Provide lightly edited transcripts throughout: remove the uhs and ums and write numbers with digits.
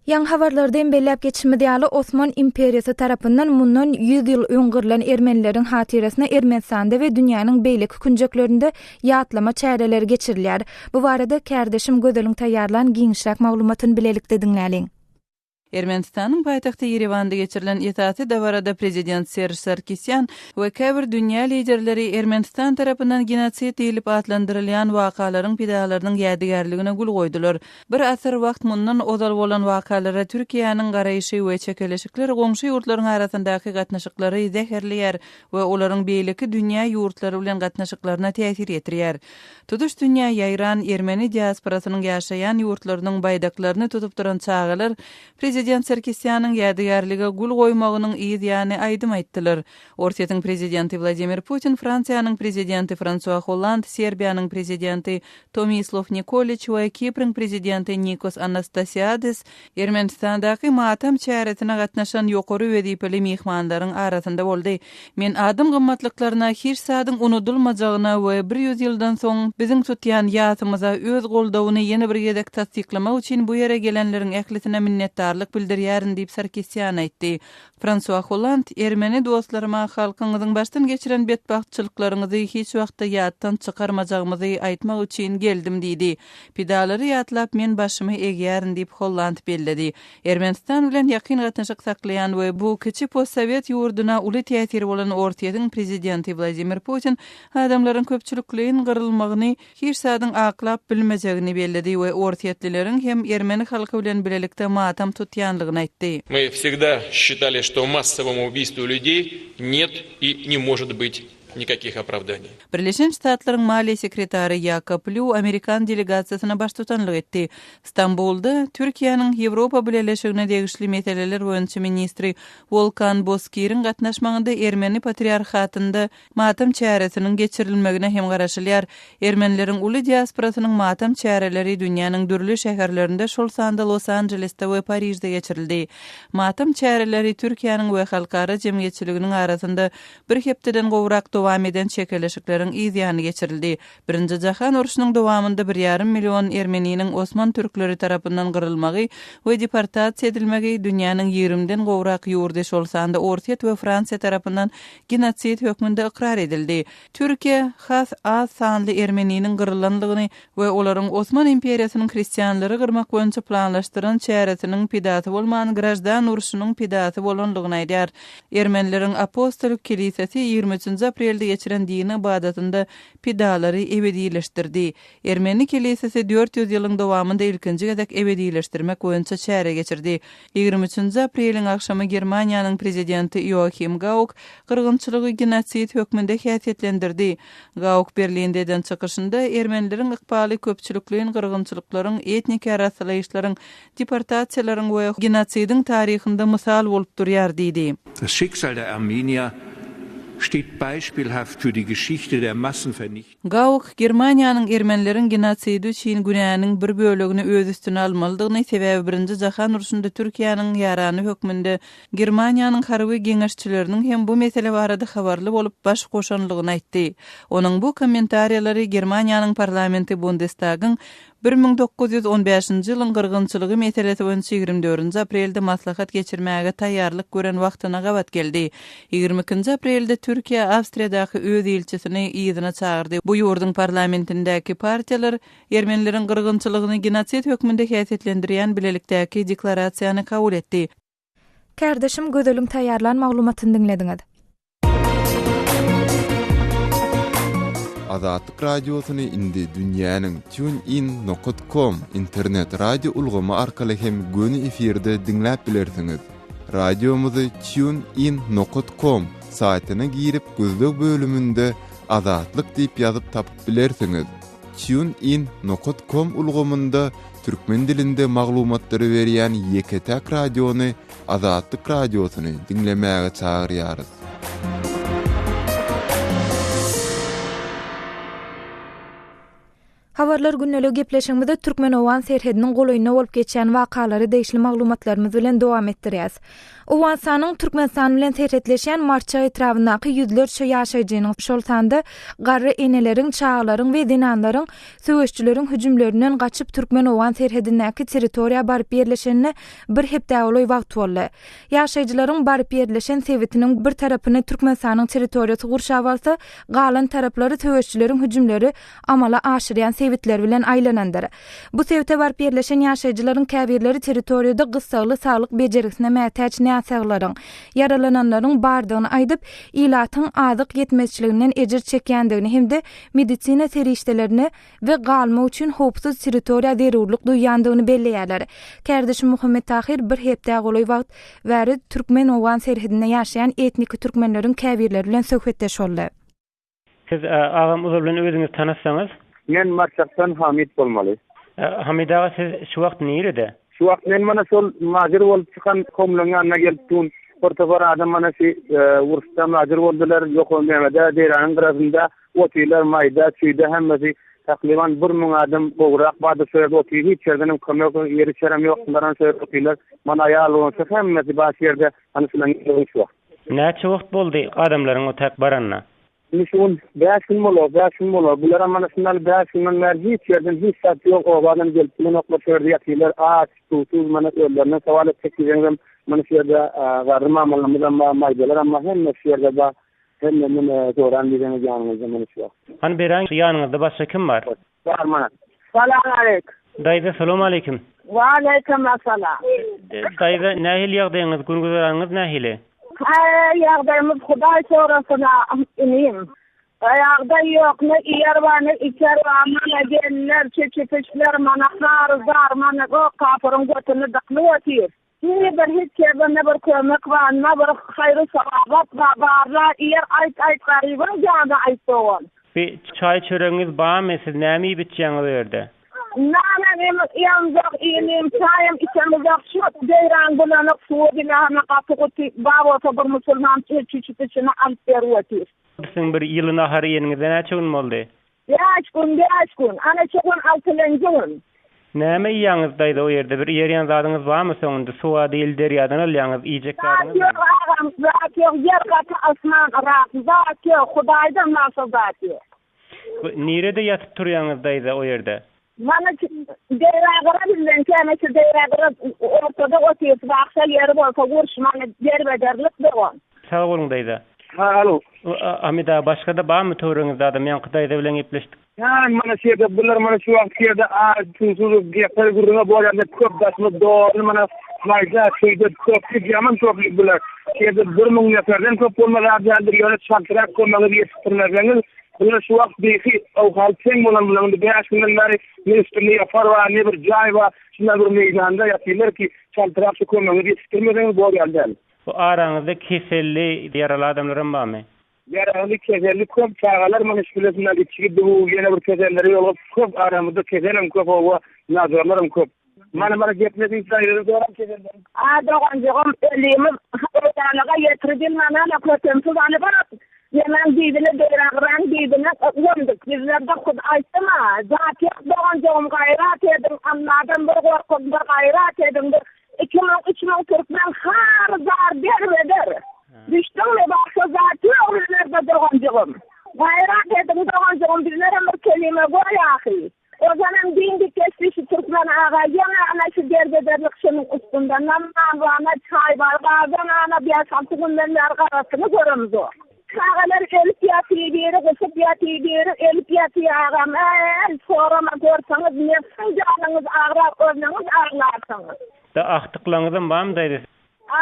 Ýaňy habarlarda hem belläp geçişimiz ýaly, Osman imperiýasy tarapyndan mundan 100 ýyl öň gyrlan ermenileriň hatyrasyna Ermenistanda we dünýäniň beýleki künjeklerinde ýatlama çäreleri geçirilýär. Bu barada kärdeşim Gözeliň taýýarlan giňişräk maglumatyny bilelikde diňläliň. Ermenistanyň paýtagty Ýerewanda geçirilen esasy dabarada prezident Serž Sarkisýan we käbir dünýä liderleri Ermenistan tarapyndan genosid diýlip atlandyrylýan wakalaryň pidalarynyň ýadygärligine gül goýdular. Bir asyr wagt mundan ozal bolan wakalara Türkiýäniň garaýşy we çekeleşikler goňşy ýurtlaryň arasyndaky gatnaşyklary zäherleýär we olaryň beýleki dünýä ýurtlary bilen gatnaşyklaryna täsir ýetirýär. Tutuş dünýä ýaýran ermeni diasporasynyň ýaşaýan ýurtlarynyň baýdaklaryny tutup duran çagalar Prezident Sarkisýanyň ýadygärlige gül goýmagynyň yz ýany aýdym aýtdylar. Orsýetiň prezidenti Wladimir Putin, Fransiýanyň prezidenti Fransua Holland, Serbiýanyň prezidenti Tomislaw Nikoliç we Kipriň prezidenti Nikos Anastasiades Ermenistandaky matam çäresine gatnaşan ýokary wezipeli myhmanlaryň arasynda boldy. Men adam gymmatlyklaryna hiç zadyň unudylmajagyna we bir ýüz ýyldan soň biziň tutýan ýasymyza öz goldawyny ýene bir gezek tassyklamak üçin bu ýere gelenleriň ählisine minnetdarlyk bildirýärin diýip Sarkisýan aýtdy. Fransua Holland, Ermeni dostlaryma halkyňyzyň başdan geçiren betbagtçylyklaryňyzy hiç wagtda ýatdan çykarmajagymyzy aýtmak üçin geldim diýdi. Pidalary ýatlap men başymy egýärin diýip Holland belledi. Ermenistan bilen ýakyn gatnaşyk saklaýan we bu kiçi postsowet ýurduna uly täsiri bolan Orsýetiň prezidenti Wladimir Putin adamlaryň köpçülikleýin gyrylmagyny hiç zadyň aklap bilmejegini belledi we orsýetlileriň hem ermeni halky bilen bilelikde matam tutýanlygyny aýtdy. Мы всегда считали, что массовому убийству людей нет и не может быть никаких оправданий. Birleşen Ştatlaryň maliýe sekretary Ýakob Lýu amerikan delegasiýasyna baştutanlyk etdi. Stambulda Türkiýäniň Ýewropa Bileleşigine degişli meseleler boýunça ministri Wolkan Bozkiriň gatnaşmagynda ermeni patriarhatynda Matam çäresiniň geçirilmegine hem garaşylýar. Ermenileriň uly diasporasynyň matam çäreleri dünýäniň dürli şäherlerinde, şol sanda Los-Anjelesde we Parižde geçirildi. Matam çäreleri Türkiýäniň we halkara jemgyýetçiliginiň arasynda bir hepdeden gowrak dowam eden çekeleşikleriň yz ýany geçirildi. Birinji jahan urşunyň dowamynda bir ýarym million ermeniniň osman türkleri tarapyndan gyrylmagy we deportasiýa edilmegi dünýäniň ýigrimiden gowrak ýurdy, şol sanda Orsýet we Fransiýa tarapyndan genosid hökmünde ykrar edildi. Türkiýe has az sanly ermeniniň gyrylandygyny we olaryň Osman imperiýasynyň hristianlary gyrmak boýunça planlaşdyran çäresiniň pidasy bolman, graždan urşunyň pidasy bolandygyny aýdýar. Ermenileriň Apostolik kilisesi ýigrimi üçünji aprelde geçiren dini ybadatynda pidalary ebedileşdirdi. Ermeni kilisesi 400 ýylyň dowamynda ilkinji gezek ebedileşdirmek boýunça çäre geçirdi. Ýigrimi üçünji apreliň agşamy Germaniýanyň prezidenti Ýoahim Gauk gyrgynçylygy genosid hökmünde häsiýetlendirdi. Gauk Berlinde eden çykyşynda ermenileriň ykbaly köpçülikleýin gyrgynçylyklaryň, etniki arassalaýyşlaryň, deportasiýalaryň we genosidiň taryhynda mysal bolup durýar diýdi. Das Schicksal der Armenier steht beispielhaft für die Geschichte der Massenvernichtung. Gauk Germaniýanyň ermenileriň genosidi üçin günäniň bir bölegini öz üstüne almalydygyny, sebäbi Birinji jahan urşunda Türkiýäniň ýarany hökmünde Germaniýanyň harby geňeşçileriniň hem bu mesele barada habarly bolup baş goşanlygyny aýtdy. Onuň bu kommentariýalary Germaniýanyň parlamenti Bundestagyň 1915-nji ýylyň gyrgynçylygy meselesi boýunça 24-nji aprelde maslahat geçirmäge taýýarlyk gören wagtyna gabat geldi. 22-nji aprelde Türkiýe Awstriýadaky öz ilçisini yzyna çagyrdy. Bu ýurduň parlamentindäki partiýalar ermenileriň gyrgynçylygyny genosid hökmünde häsiýetlendirýän bilelikdäki deklarasiýany kabul etdi. Kärdeşim Gözeliň taýýarlan maglumatyny diňlediňiz. Azatlyk Radiosyny indi dünýäniň TuneIn nokat com internet radio ulgamy arkaly hem göni efirde diňläp bilersiňiz. Radiomyzy TuneIn nokat com saýtyna girip gözleg bölüminde Azatlyk diýip ýazyp tapyp bilersiňiz. TuneIn nokat com ulgamynda türkmen dilinde maglumatlary berýän ýeke-täk radiony Azatlyk Radiosyny diňlemäge çagyrýarys. Habarlar gündeliği gepleşigimizi türkmen-owgan serhediniň golaýynda bolup geçýän wakalara degişli maglumatlarymyz bilen dowam etdirýäs. Owganystanyň Türkmenistan bilen serhetleşýän Marçak etrabyndaky ýüzlerçe ýaşaýjynyň, şol sanda garry eneleriň, çagalaryň we zenanlaryň söweşçileriň hüjümlerinden gaçyp türkmen-owgan serhedindäki territoriýa baryp ýerleşenine bir hepdä golaý wagt boldy. Ýaşaýjylaryň baryp ýerleşen sebitiniň bir tarapyny Türkmenistanyň territoriýasy gurşap alsa, galan taraplary söweşçileriň hüjümleri amala aşyrýan sebitler bilen aýlanandyr. Bu sebite baryp ýerleşen ýaşaýjylaryň käbirleri territoriýada gyssagly saglyk bejergisine mätäç näsaglaryň, ýaralananlaryň bardygyny aýdyp, ilatyň azyk ýetmezçiliginden ejir çekýändigini hem-de medisina serişdelerine we galmak üçin howpsuz territoriýa zerurlyk duýýandygyny belleýärler. Kärdeşim Muhammet Tahyr bir hepdä golaý wagt bäri türkmen-owgan serhedinde ýaşaýan etniki türkmenleriň käbirleri bilen söhbetdeş boldy. Siz agam ozal bilen özüňizi tanatsaňyz. Men Marçakdan Hamid bolmaly. Hamid aga siz şu wagt nirede? Şu wagt men mana şol majyr bolup çykan komlaň ýanyna gelip dun. Bir topar adam mana şu uruşda majyr boldular. Ýok nämede Deýranyň gyrasynda otyrlar maýda çüýde hemmesi takryban 1000 adam gowrak bardyr şo ýerde otyr hiç ýerdenem kömek ýer içerem ýok şularam şo ýerde otyrlar. Mana aýal bolsa hemmesi bar şu ýerde ana şulaň ýerinde şu wagt. Näçe wagt boldy adamlaryň o täk baranyna? Indi şu gün bäş gün bolar, bäş gün bolar. Bularam mana şundan bäş günden bäri hiç ýerden hiç zat ýok, obadan gelip bilenoklar, şu ýerde ýatyrlar, aç, suwsuz, mana özlerinden sowal etsek diýseňizem, mana şu ýerde garry mamalarymyzam bar, maýdalaram bar, hemme şu ýerde bar. Hemme meni soran diýseňiz ýanyňyzda mana şu wagt. Hany beräýiň, ýanyňyzda başga kim bar? Bar mana. Salam aleýk. Daýza salam aleýkim. Waleýkim essalam. Daýza nähili ýagdaýyňyz gün güzeranyňyz nähili? Haý ýagdaýymyz hudaý sorasyna inim. Ýagdaý ýok ne iýer bar ne içer bar mana gelinler çüçüpişler mana har zar mana gok kapyryň götüni dyknyp otyr. Ne bir hiç ýerde ne bir kömek bar ne bir haýry sogabat bar barla iýer aýt aýt garybyň jany aýt dogan. Bir çaý çöregiňiz barmy siz näme iýip içýäňiz o ýerde. Nanam iýemzok inim çaýam içemizok şu deýran bulanyk suwy bile hana gaty guty bar bolsa bir musulman çüçüp içine alyp berip otyr. Siziň bir ýyly nahar iýeniňize näçe gün boldy? Bäş gün, bäş gün. Ana şu gün altylynjy gün. Näme iýýäňiz daýza o ýerde bir iýerýän zadyňyz barmy soňunda suwa diýil derýadan alýaňyz iýjek Zat zadyňyz ýok agam, zat ýok, ýer gaty asman yrak, zat ýok, Hudaýdan başga zat ýok. Nirede ýatyp turýaňyz daýza o ýerde? Mana şu Deýragyra bizden käme şu Deýragyra ortada otyrys bagşa ýeri bolsa urş mana derbederlik dogan. Sag boluň daýza. Ha alo. Hamid aga başgada barmy töweregiňizde adam ýaňky daýza bilen gepleşdik. Jan mana şu ýerde bular mana şu wagt şu ýerde aç suwsuz geper gürrüňe bolýanda köp daşymyz doly mana maýda çüýde köplük ýaman köplük bular şu ýerde 1000 neferden köp bolmaz az däldir ýöne çaltrak kömegiňizi ýetişdirmeseňiz Bular şu wagt beýhi owhal teň bolan bulaň indi bäş günden bäri ne üstünde ýapar bar, ne bir jaý bar, şunday bir meýdanda ýatyrlar ki, çaltrak şu kömegiňizi ýetişdirmeseňiz bor ýaly däl. Bu araňyzda keselli, ýaraly adamlaram barmy? Ýaraly, keselli köp, çagalar muny şu bilesinden içgi düwüp, ýene bir kesellere ýolugyp köp, aramyzda keselem köp howwa, nazarlaram köp. Mana mana geplesin saýlary soram keselden. A doganjygym ölimiz öýdanaga ýetiribilmän ana kötemsiz any bir nemäň düýbüne beýragyraň düýbüne gömdük bizlerde hut aýtdym-a zat ýok doganjygym gaýrat ediň Alladan bir gorkuň bir gaýrat ediň bir 2000 3000 türkmen har zar derbeder düşdüňmi başga zat ýok bizlerde doganjygym gaýrat ediň doganjygym bizlerem bir kelime goý ahy. Ozanam diňdik geçdi şu türkmen aga ýene ana şu derbederlik şunuň üstünde ne nan bar ne çaý bar gazan ana bäş-alty günden bäri garasyny göremzok. Çagalar ölüp ýatyr biri gusup ýatyr biri ölüp ýatyr agam äý sorama görseňiz nebsiň janyňyz agrar özüňiz aglarsyňyz. Da agtyklaňyzam barmy daýza?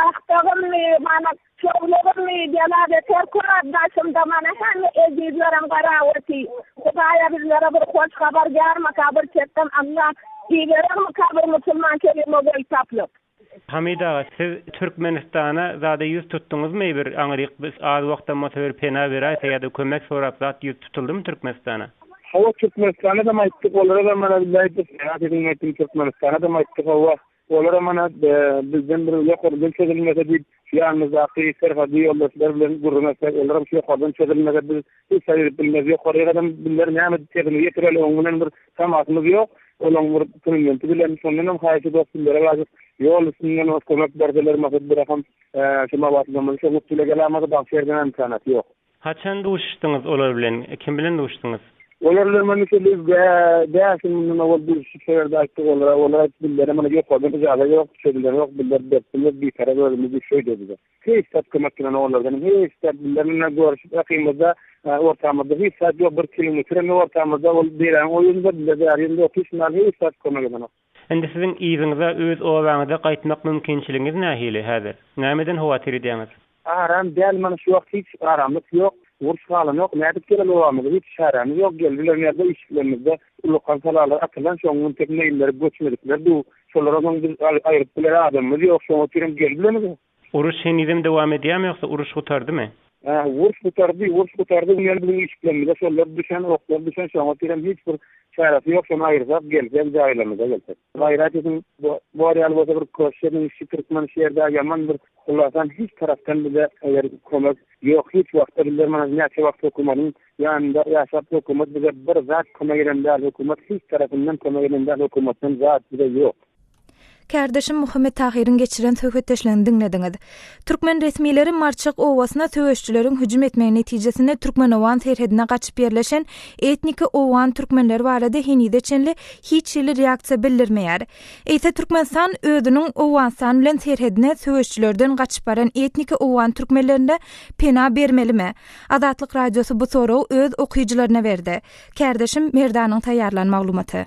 Agtygymmy mana Çowlugymmy bela beter köp daşymda mana hemme ezizlerim garap oty. Hudaýa bizlere bir hoş habar gelmika bir çetden Alla iberermika bir musulman kelime goý taplyp. Hamid aga siz Türkmenistana zada ýüz tutduňyzmy bir aňryk biz az wagtam bolsa bir pena beräýse ýada kömek sorap zat ýüz tutuldymy Türkmenistana? Hawa Türkmenistanadam aýtdyk olara-da mana billahi biz pena siziň aýtdym Türkmenistanadam aýtdyk hawa. Olaram ana bizden bir ýokardan çözülmese diýip, şu ýanymyzdaky serhedli ýoldaşlar bilen gürrüň etsek, olaram şu ýokardan çözülmese biz hiç zat edip bilmez. Ýokarygadam bizler näme sesimizi ýetireli, oň bilen bir tamasymyz ýok. Olaň bir prezidenti bilen şondanam haýyş edip bizlere birazjyk ýol üstünden kömek berseler, maksat birakam şu mabatlamyzy şo bile gelamasa başga ýerden ymkanaty ýok. Haçan duşuşdyňyz olar bilen? Kim bilen duşduňyz? Olar bilen men şeýle bäş gün mundan owal duşuşyp şo ýerde aýtdyk olara. Olar aýtdy bizlere muny ýokardan yjaza ýok, çözülen ýok, bizler berip bilmez, bitarap özümiz diýip şeý dediler. Hiç zat kömek gelen olardan hiç zat bizler bilen görüşüp ýakynymyzda ortamyzda hiç zat ýok, bir kilometr hem ýok ortamyzda ol beýläniň o ýüzünde bizler bäri ýüzünde otyr şundan hiç zat kömek edenok. Indi siziň yzyňyza öz obaňyza gaýtmak mümkinçiligiňiz nähili häzir? Nämeden howatyr edýäňiz? Aram däl mana şu wagt hiç aramlyk ýok uruş galanok nädip geleli obamyza hiç çärämiz ýok geldiler ýerde işiklerimizde ullakan salalar atylan şoň entek meýilleri göçmedikler du şolaram biz aýryp biler adamymyz ýok şoň üçinem gelip bilemizok. Uruş henizem dowam edýärmi ýogsa uruş gutardymy? Hä uruş gutardy uruş gutardy indi biziň işiklerimize şollar düşen oklar düşen şoň üçinem hiç bir çäresi ýok şony aýyrsak gelsek jaýlarymyza gelsek. Gaýrat ediň bor ýaly bolsa bir köşk ediň şu türkmen şu ýerde ýaman bir Hullasan hiç tarapdan bize eger kömek ýok hiç wagtda bizler mana näçe wagt hökümediň ýanynda ýaşap hökümet bize bir zat kömek eden däl hökümet hiç tarapyndan kömek eden däl hökümetden zat bize ýok. Kärdeşim Muhammet Tahyryň geçiren söhbetdeşligini diňlediňiz. Türkmen resmileri Marçak obasyna söweşijileriň hüjüm etmegi netijesinde türkmen-owgan serhedine gaçyp ýerleşen etniki owgan türkmenleri barada henize çenli hiç hili reaksiýa bildirmeýär. Eýse Türkmenistan özüniň Owganystan bilen serhedine söweşçilerden gaçyp baran etniki owgan türkmenlerine pena bermelimi? Azatlyk Radiosy bu soragy öz okyjylaryna berdi. Kärdeşim Merdanyň taýýarlan maglumaty.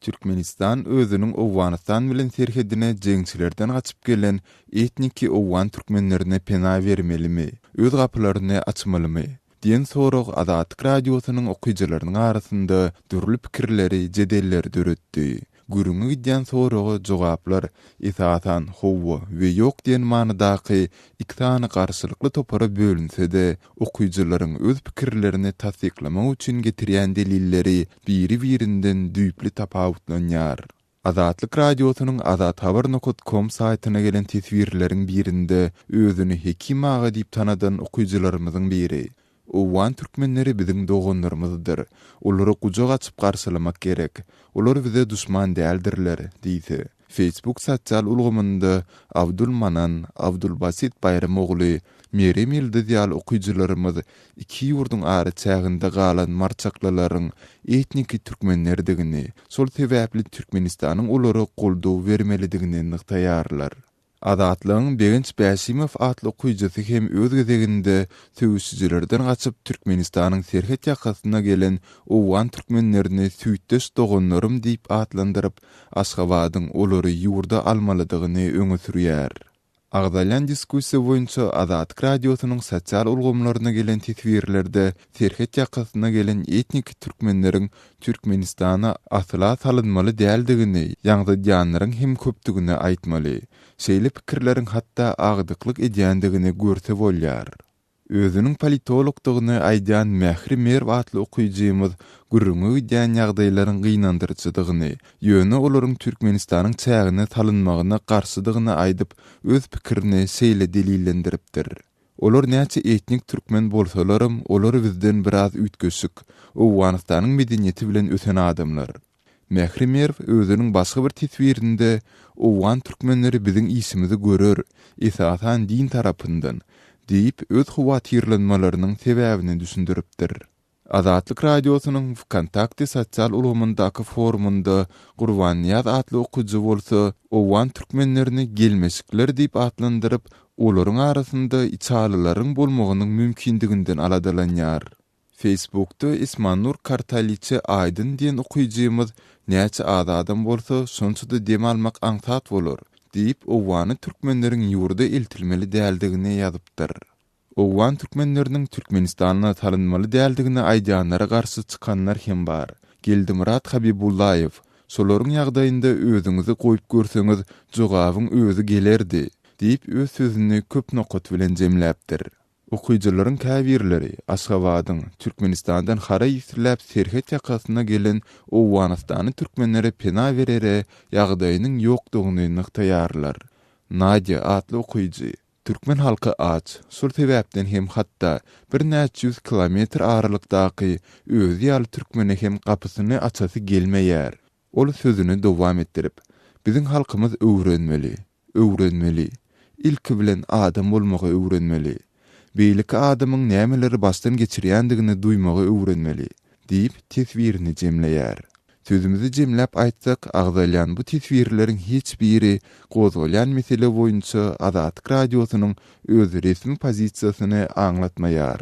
Türkmenistan özüniň Owganystan bilen serhedine jeňçilerden gaçyp gelen etniki owgan türkmenlerine pena bermelimi, öz gapylaryny açmalymy? Diýen sorag Azatlyk Radiosynyň okyjylarynyň arasynda dürli pikirleri, jedelleri döretdi. Gürrüňi gidýän soraga jogaplar, esasan, hawa we ýok diýen manydaky iki sany garşylykly topara bölünse-de, okyjylaryň öz pikirlerini tassyklamak üçin getirýän delilleri biri-birinden düýpli tapawutlanýar. Azatlyk Radiosynyň azathabar nokat kom saýtyna gelen teswirleriň birinde özüni Hekim aga diýip tanadan okyjylarymyzyň biri, Owgan türkmenleri biziň doganlarymyzdyr. Olary gujak açyp garşylamak gerek. Olar bize duşman däldirler diýse, Facebook sosial ulgamynda Abdul Manan, Abdulbasit Baýram ogly, Merýem Ýyldyz ýaly okyjylarymyz iki ýurduň araçäginde galan marçaklylaryň etniki türkmenlerdigini, şol sebäpli Türkmenistanyň olara goldaw bermelidigini nygtaýarlar. Azatlygyň Begenç Bäşimow atly okyjysy hem öz gezeginde söweşijilerden gaçyp Türkmenistanyň serhet ýakasyna gelen owgan türkmenlerini süýtdeş doganlarym diýip atlandyryp, Aşgabadyň olary ýurda almalydygyny öňe sürýär. Agzalýan diskussiýa boýunça Azatlyk Radiosynyň sosial ulgamlaryna gelen teswirlerde serhet ýakasyna gelen etniki türkmenleriň Türkmenistana asla salynmaly däldigini ýaňzydýanlaryň hem köpdügini aýtmaly. Şeýle pikirleriň hatda agdyklyk edýändigini görse bolýar. Özüniň politologdygyny aýdýan Mähri Merw atly okyjymyz gürrüňi gidýän ýagdaýlaryň gynandyryjydygyny, ýöne olaryň Türkmenistanyň çägine salynmagyna garşydygyny aýdyp, öz pikirini şeýle delillendiripdir, Olar näçe etnik türkmen bolsalaram, olar bizden biraz üýtgeşik, Owganystanyň medeniýeti bilen ösen adamlar. Mähri Merw özüniň başga bir teswirinde Owgan türkmenleri biziň işimizi görer, esasan din tarapyndan, diýip, öz howatyrlanmalarynyň sebäbini düşündiripdir. Azatlyk Radiosynyň Wkontakte sosial ulgamyndaky forumynda Gurbannyýaz atly okyjy bolsa owgan türkmenlerini gelmeşikler diýip atlandyryp, olaryň arasynda içalylaryň bolmagynyň mümkindiginden aladalanýar. Facebookda Esmanur Kartaliçe Aýdyn diýen okyjymyz Näçe az adam bolsa, şonça-da dem almak aňsat bolar diýip, owgany türkmenleriň ýurda eltilmeli däldigini ýazypdyr. Owgan türkmenleriniň Türkmenistana salynmaly däldigini aýdýanlara garşy çykanlar hem bar. Geldimyrat Habibullaýew, Şolaryň ýagdaýynda özüňizi goýup görseňiz, jogabyň özi gelerdi diýip, öz sözüni köp nokat bilen jemläpdir. Okyjylaryň käbirleri Aşgabadyň Türkmenistandan haraý isläp serhet ýakasyna gelen owganystanly türkmenlere pena berere ýagdaýynyň ýokdugyny nygtaýarlar. Nadýa atly okyjy, Türkmen halky aç, şol sebäpden hem hatda birnäçe ýüz kilometr aralykdaky özi ýaly türkmene hem gapysyny açasy gelmeýär. Ol sözüni dowam etdirip, Biziň halkymyz öwrenmeli, öwrenmeli. Ilki bilen adam bolmagy öwrenmeli. Beýleki adamyň nämeleri başdan geçirýändigini duýmagy öwrenmeli diýip, teswirini jemleýär. Sözümizi jemläp aýtsak, agzalýan bu teswirleriň hiç biri gozgalýan mesele boýunça Azatlyk Radiosynyň öz resmi pozisiýasyny aňlatmaýar.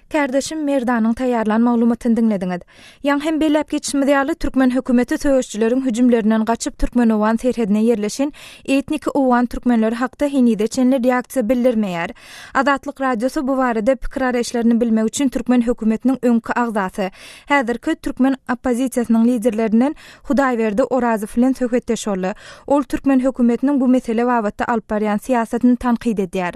Kärdeşim Merdanyň taýýarlan maglumatyny diňlediňiz. Ýaňy hem belläp geçişimiz ýaly, türkmen hökümeti söweşijileriň hüjümlerinden gaçyp türkmen-owgan serhedine ýerleşen etniki owgan türkmenleri hakda henize çenli reaksiýa bildirmeýär. Azatlyk Radiosy bu barada pikir-garaýyşlaryny bilmek üçin türkmen hökümetiniň öňki agzasy, häzirki türkmen oppozisiýasynyň liderlerinden Hudaýberdi Orazow bilen söhbetdeş boldy. Ol türkmen hökümetiniň bu mesele babatda alyp barýan syýasatyny tankyt edýär.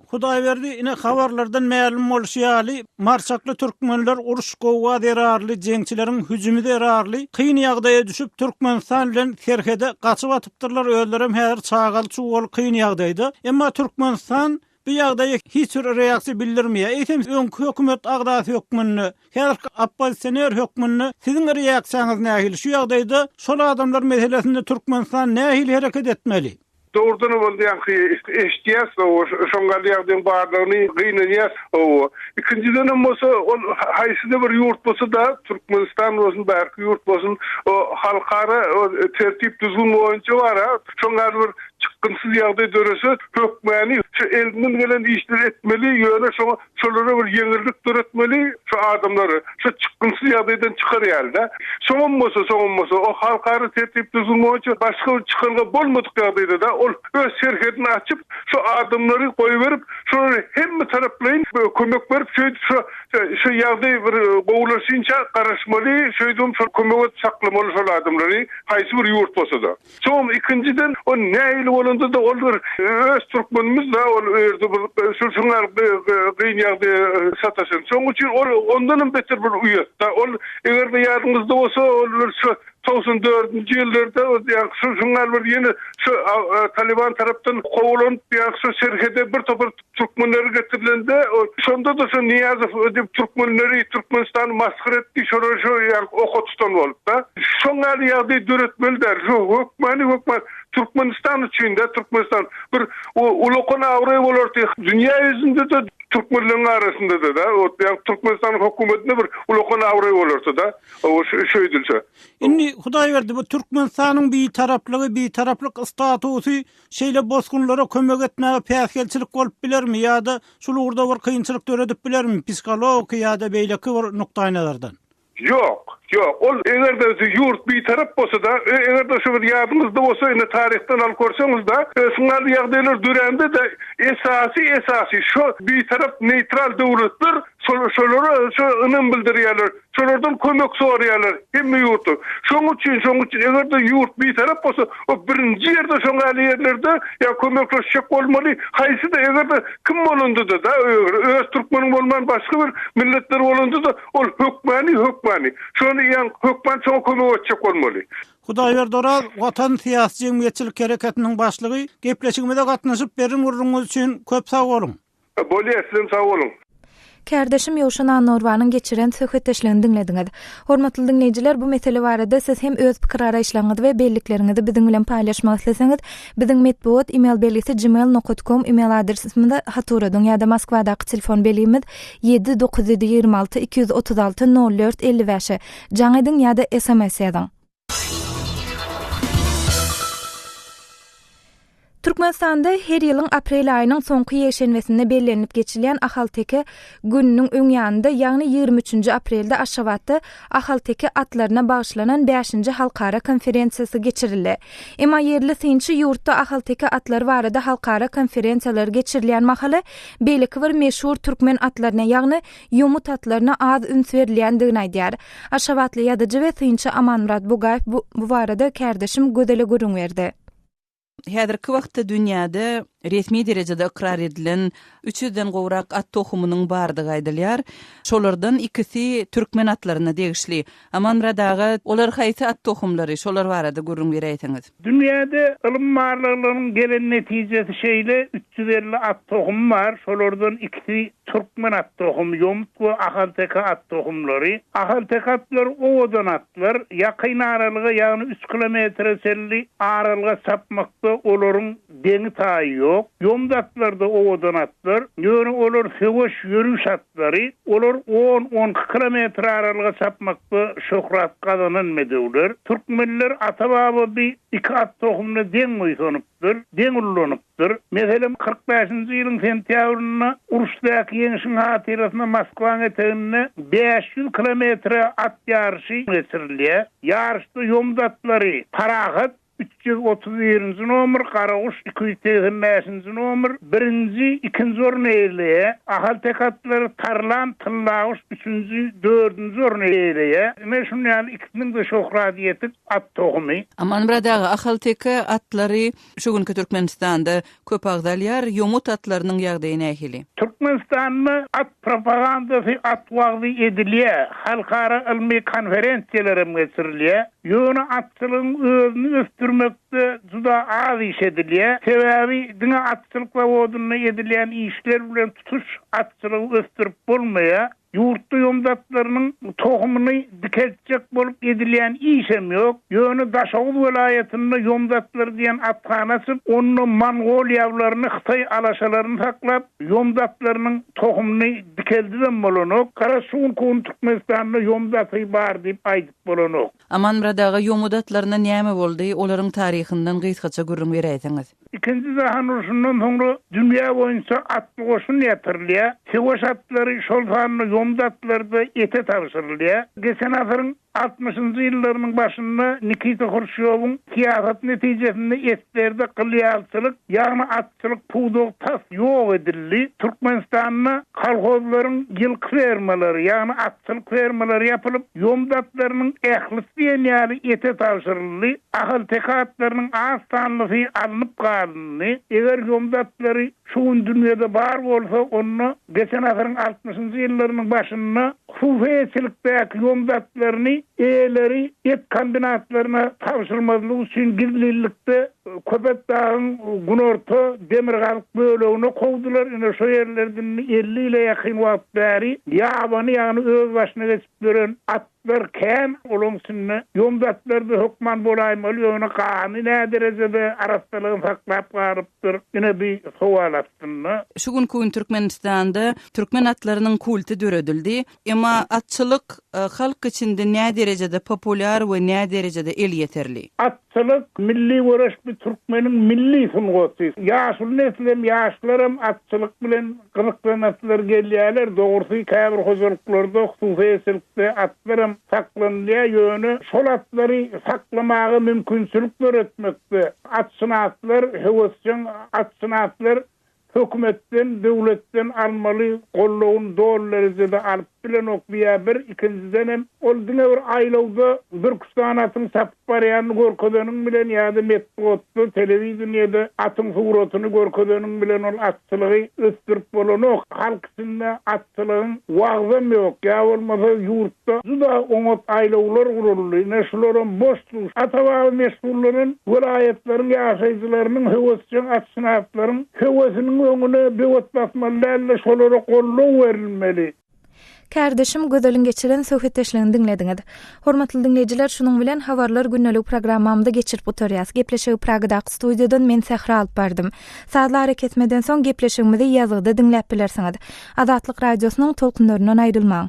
Hudaýberdi, ine habarlardan mälim bolşy ýaly, marçakly türkmenler uruş-gowga zerarly, jeňçileriň hüjümi zerarly kyn ýagdaýa düşüp, Türkmenistan bilen serhede gaçyp atypdyrlar, özlerem häzir çagaly-çugaly kyn ýagdaýda. Emma Türkmenistan bu ýagdaýa hiç bir reaksiýa bildirmeýär. Eýsem, öňki hökümet agzasy hökmünde, häzirki oppozisioner hökmünde siziň reaksiýaňyz nähili? Şu ýagdaýda şol adamlar meselesinde Türkmenistan nähili hereket etmeli? Dogrudanam ol ýaňky eşitýäs hawa şoň ýaly ýagdaýyň barlygyny gynanýas hawa. Ikinjidenem bolsa ol haýsyda bir ýurt bolsa-da Türkmenistan bolsun bärki ýurt bolsun o halkara tertip düzgün boýunça bar-a şoň ýaly bir çykgynsyz ýagdaý dörese hökmäni şu elinden gelen işleri etmeli ýöne şoňa Şolara bir ýeňillik döretmeli, şu adamlary şu çykgynsyz ýagdaýdan çykar ýaly-da. Soňam bolsa, soňam bolsa, o halkara tertip-düzgün boýunça başga bir çykalga bolmadyk ýagdaýda-da, ol öz serhedini açyp, şu adamlary goýberip, şolara hemme taraplaýyn kömek berip, şeýdip şu şu ýagdaý bir gowulaşynça garaşmaly, şeýdibem şol kömek edip saklamaly şol adamlary, haýsy bir ýurt bolsa-da. Soň ikinjiden o nähili bolanda-da ol bir öz türkmenimiz-dä ol ýerde bir şu şuňa gyn ýagdaýa sataşan. Şoň üçin ol ondanam beter bir uýat-da. Ol eger-de ýadyňyzda bolsa ol bir şu 94 dördünji ýyllarda ýa şu şuňa bir ýene şu Taliban tarapdan kowlanyp ýa şu serhede bir topar Türkmenleri getirilende şonda-da şu Nyýazow diýip türkmenleri Türkmenistany masgara etdi, şolary şu ýaňky oka tutan bolupda. Şoň ýaly ýagdaý döretmeli däl. Şu hökmany hökman Türkmenistan üçin-de Türkmenistan bir ulakan abraý bolardy. Dünýä ýüzünde-de türkmenleriň arasynda-da ýaňky Türkmenistanyň hökümetine bir ulakan abraý bolardy-da. Şeýdilse. Indi Hudaýberdi bu Türkmenistanyň bitaraplygy, bitaraplyk statusy Şeýle bosgunlara kömek etmäge päsgelçilik bolup bilermi ýa-da şul ugurda bir kynçylyk döredip bilermi psihologiki ýa-da beýleki bir nukdaýnazardan? Ýok, ýok. Ol eger-de ýurt bitarap bolsa-da, eger-de şu bir ýadyňyzda bolsa, indi taryhdan alyp görseňiz-de, şuňňaly ýagdaýlar dörände-de esasy, esasy şo bitarap neýtral döwletler şol şolara şo ynam bildirýärler. Şolardan kömek soraýarlar hemme ýurtlar. Şoň üçin, şoň üçin eger-de ýurt bitarap bolsa, o birinji ýerde şoň ýaly ýerlerde ýa kömekleşjek bolmaly, haýsy-da eger-de kim bolanda-da, öz türkmeniň bolman başga bir milletler bolanda-da ol hökmany, hökmany şony ýa hökman şoňa kömek etjek bolmaly. Hudaýberdi Oraz, Watan syýasy-jemgyýetçilik hereketiniň başlygy, gepleşigimize gatnaşyp beren gürrüňiňiz üçin köp sag boluň! Bolýa sizem sag boluň. Kärdeşim Ýowşan Annagurbanyň geçiren söhbetdeşligini diňlediňiz. Hormatly diňleýjiler, bu mesele barada siz hem öz pikir-garaýyşlaryňyzy we bellikleriňizi biziň bilen paýlaşmak isleseňiz, biziň metbugat email belgisi gmail nokat kom email adresimize hat ugradyň ýa-da Moskwadaky telefon belgimiz 7 926 236 04 55-e jaň ediň ýa-da sms ýazyň. Türkmenistanda her ýylyň aprel aýynyň soňky ýekşenbesinde bellenilip geçilýän Ahalteke gününiň öň ýanynda, ýagny 23-nji aprelde Aşgabatda ahalteke atlaryna bagyşlanan bäşinji halkara konferensiýasy geçirildi. Emma ýerli synçy ýurtda ahalteke atlary barada halkara konferensiýalary geçirilýän mahaly beýleki bir meşhur türkmen atlaryna, ýagny ýomut atlaryna az üns berilýändigini aýdýar. Aşgabatly ýazyjy we synçy Amanmyrat Bugaýew bu bu barada kärdeşim Gözele gürrüň berdi. Häzirki wagtda dünýäde. Resmi derejede ykrar edilen üç ýüzden gowrak at tohumynyň bardygy aýdylýar. Şolardan ikisi türkmen atlaryna degişli. Amanmyrat aga, olar haýsy at tohumlary, şolar barada gürrüň beräýseňiz. Dünýäde ylym barlaglarynyň gelen netijesi şeýle, 350 at tohumy bar, şolardan ikisi türkmen at tohumy, ýomut we ahalteke at tohumlary. Ahalteke atlary owadan atlar, ýakyn aralyga, ýagny üç kilometre çenli aralyga çapmakda olaryň Deňi-taýy ýok. Ýomut atlar-da owadan atlar. Ýöne olar söweş, ýörüş atlary. Olar on, on iki kilometr aralyga çapmakda şöhrat gazanan medewler. Türkmenler ata-baba bi iki at tohumyna deň buýsanypdyr, deň ullanypdyr. Meselem, 45-nji ýylyň sentýabrynda uruşdaky ýeňşiň hatyrasyna Moskwaň eteginde 500 kilometre at ýaryşy geçirilýär. Ýaryşda ýomut atlary Parahat, 331-nji nomer, Garaguş, 285-nji nomer, birinji, ikinji orny eýeleýär. Ahalteke atlary Tarlan, Tyllaguş, üçünji, dördünji orny eýeleýär. Ine, şunuň ýaly ikisiniň-de şöhrady ýetik at tohumy. Amanmyrat aga, ahalteke atlary şu günki Türkmenistanda Köp agzalýar, ýomut atlarynyň ýagdaýy nähili? Türkmenistanda at propagandasy, at wagzy edilýär, halkara ylmy konferensiýalar hem geçirilýär. Ýöne atçylygyň özüni ösdürmekde juda az iş edilýär. Sebäbi diňe atçylyk zawodynda edilýän işler bilen tutuş atçylygy ösdürip bolmaýar. Ýurtda ýomut atlarynyň tohumyny dikeltjek bolup edilýän işem ýok. Ýöne Daşoguz welaýatynda ýomut atlary diýen athana açyp, onda mongol ýablaryny, hytaý alaşalaryny saklap, ýomut atlarynyň tohumyny dikeldibem bolanok. Garaz, şu günki gün Türkmenistanda ýomut aty bar diýip aýdyp bolanok. Amanmyrat aga, ýomut atlaryna näme boldy? Olaryň taryhyndan gysgaça gürrüň beräýseňiz. Ikinji jahan urşundan soňra dünýä boýunça atly goşun ýatyrylýar. Söweş atlary, şol sanda ýomut atlary-da ete tabşyrylýar. Geçen asyryň altmyşynjy ýyllarynyň başynda Nikita Hruşýowyň syýasaty netijesinde eslerde gylýalçylyk, ýagny atçylyk pudagy tas ýok edildi. Türkmenistanda kolhozlaryň ýylky fermalary, ýagny atçylyk fermalary ýapylyp, ýomut atlarynyň ählisi diýen ýaly ete tabşyryldy. Ahalteke atlarynyň az sanlysy alnyp galyndy. Eger ýomut atlary şu gün dünýede bar bolsa, onda geçen asyryň altmyşynjy ýyllarynyň başynda hususy eýeçilikdäki ýomut atlaryny eýeleri et kombinatlaryna tabşyrmazlyk üçin gizlinlikde Köpetdagyň günorta, demirgazyk bölegine kowdular. Ine, şo ýerlerde indi 50 ýyla ýakyn wagt bäri ýabany, ýagny özbaşyna geçip ýören at Atlar kän, olaň içinde ýomut atlar-da hökman bolaýmaly, ýöne gany näderejede arassalygyny saklap galypdyr, ine bi sowal astynda. Şu günki gün Türkmenistanda türkmen atlarynyň kulty döredildi. Emma atçylyk halk içinde näderejede populýar we näderejede elýeterli? Atçylyk, milli göreş bu türkmeniň milli sungaty. Ýaşuly neslem, ýaşlaram atçylyk bilen gyzyklanaslary gelýärler. Dogrusy, käbir hojalyklarda, hususy eýeçilikde atlaram saklanylýar. Ýöne şol atlary saklamaga mümkinçilik döretmekde atşynaslar, höwesjeň atşynaslar Hökümetden, döwletden almaly goldawyny doly derejede alyp bilenok diýýär bir, ikinjidenem, ol diňe bir aýlawda birküç sany atyň çapyp barýanyny görkezeniň bilen ýa-da metbugatda, telewideniýede atyň suratyny görkezeniň bilen ol atçylygy ösdürip bolanok. Halk içinde atçylygyň wagzam ýok, ýa bolmasa ýurtda juda oňat aýlawlar guraldy, ine şularam boş dur. Ata-baba meşgullanan welaýatlaryň ýaşaýjylarynyň höwesjeň atşynaslaryň höwesiniň öňüne böwet basmaly däl-de, şolara goldaw berilmeli. Kärdeşim Gözeliň geçiren söhbetdeşligini diňlediňiz. Hormatly diňleýjiler, şunuň bilen Habarlar gündelik programmamyzy geçirip gutarýas. Gepleşigi Pragadaky studiýadan men Sähra alyp bardym. Sazly arakesmeden soň gepleşigimizi ýazgyda diňläp bilersiňiz. Azatlyk Radiosynyň tolkunlaryndan aýrylmaň.